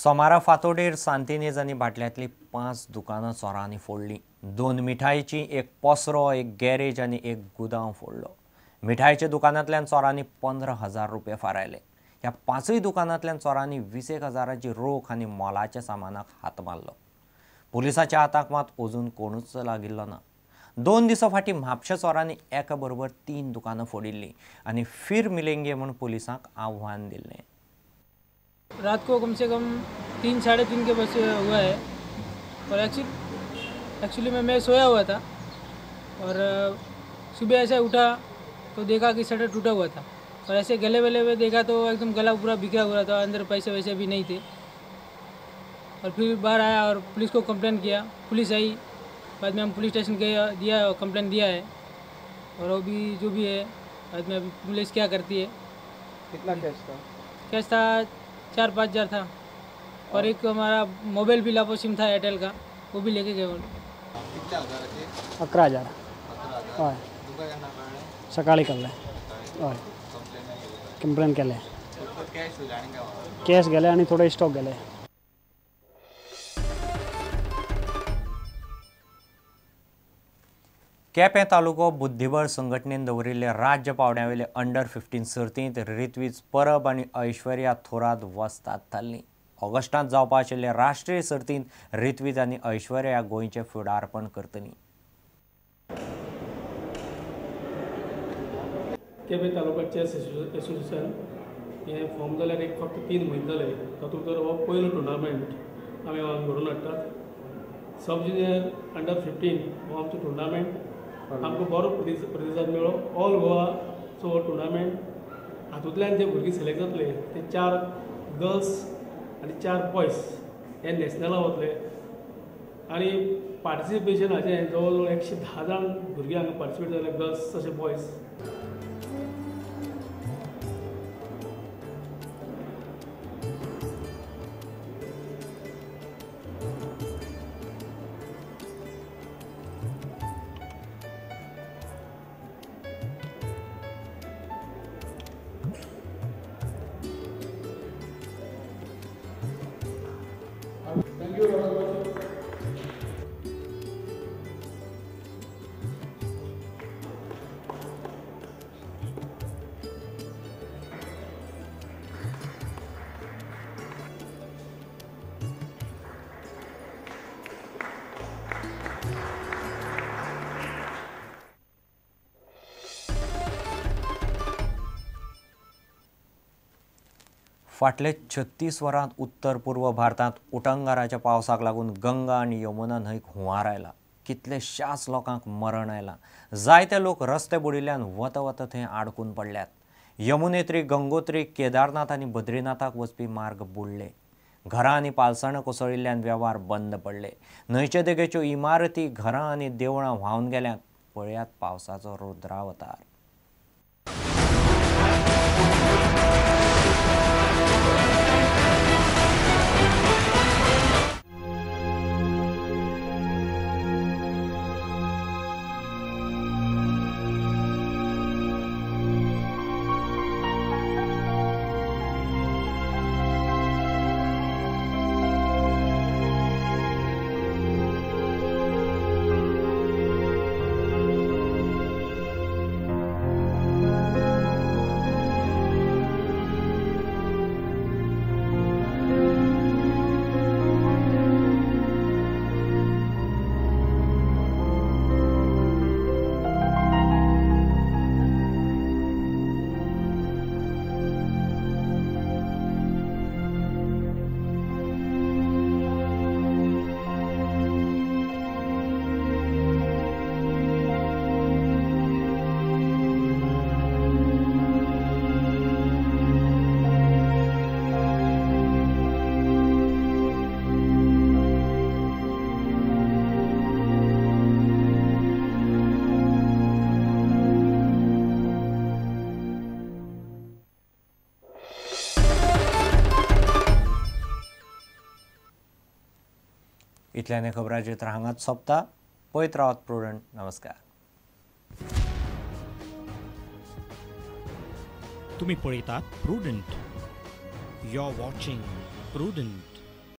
सोमारा फातोडेर सांतिनेज आनी बाटल्यांतली 5 दुकानां चोरांनी फोडलीं. 2 मिठायेची, एक पसरो, एक गॅरेज आनी एक गुदांव फोडलो. मिठायेच्या दुकानांतल्यान चोरांनी 15,000 रुपया फारायले. ह्या 5 दुकानांतल्यान चोरांनी 20,000 रोख आनी मोलाच्या सामानाक हात मारलो. पुलिसाच्या हाताक मात अजून कोणूच लागिल्लो ना. 2 दिसां फाटीं म्हापशा चोरांनी एका बरोबर 3 दुकानां फोडिल्लीं आनी फिर मिलेंगे म्हूण पुलिसांक आव्हान दिल्लें. रात को कम से कम 3 साढ़े 3 के बजे हुआ है और एक्चुअली मैं सोया हुआ था और सुबह ऐसे उठा तो देखा कि शटर टूटा हुआ था और ऐसे गले वले में देखा तो एकदम गला पूरा बिखरा हुआ था, अंदर पैसे वैसे भी नहीं थे। और फिर बाहर आया और पुलिस को कंप्लेन किया, पुलिस आई, बाद में हम पुलिस स्टेशन गए, दिया और कंप्लेन दिया है और वो भी जो भी है बाद में अभी पुलिस क्या करती है। कितना कैश था? कैश था 4-5 हज़ार था और एक हमारा मोबाइल भी लापो सिम था एयरटेल का, वो भी लेके गए। 11,000। हय, सकाळी कळ्ळें। हय, कंप्लेन केलें, कॅश गेले आनी थोडे स्टॉक गेले. केपें तालुको बुद्धिबळ संघटनेन दवरिल्ले राज्य पावंड्यावेले अंडर 15 सर्तींत रित्वीज परब आनी ऐश्वर्या थोरात वस्ताद थारलीं. ऑगस्टांत जावपा आशिल्ले राष्ट्रीय सर्तींत रित्वीज आनी ऐश्वर्या गोंयचें फुडारपण करतलीं. केपें तालुका चॅस एसोसिएशन हें फॉर्म जाल्यार एक फक्त 3 म्हयने जाले, तातूंत तर हो पयलो टुर्नामेंट आमी घडोवन हाडटात. सब जुनियर अंडर 15 हो आमचो टुर्नामेंट आमकां बरो प्रतिसाद मेळ्ळो. ऑल गोवाचो हो टुर्नामेंट, हातूंतल्यान जे भुरगीं सिलेक्ट जातले ते 4 गर्ल्स आनी 4 बॉयज हे नॅशनला वतले आनी पार्टिसिपेशन हाचें जवळ जवळ 110 जाण भुरगीं हांगा पार्टिसिपेट जाले, गर्ल्स तशें बॉयज. फाटले 36 वरांत उत्तर पूर्व भारतांत उटंगाराच्या पावसाक लागून गंगा आनी यमुना न्हंयक हुंवार आयला. कितलेशाच लोकांक मरण आयलां. जायते लोक रस्ते बुडिल्ल्यान वता वता थंय आडकून पडल्यात. यमुनेत्री, गंगोत्री, केदारनाथ आनी बद्रीनाथाक वचपी मार्ग बुडले. घरां आनी पालसणां कोसळिल्ल्यान वेव्हार बंद पडले. न्हंयचे देगेच्यो इमारती, घरां आनी देवळां व्हांवन गेल्यांत. पळयात पावसाचो रुद्रावतार. इतल्याने खबरांचेर हांगाच सोंपता. पळयत रावात प्रुडंट. नमस्कार. तुम्ही पळयतात Prudent. You are watching Prudent.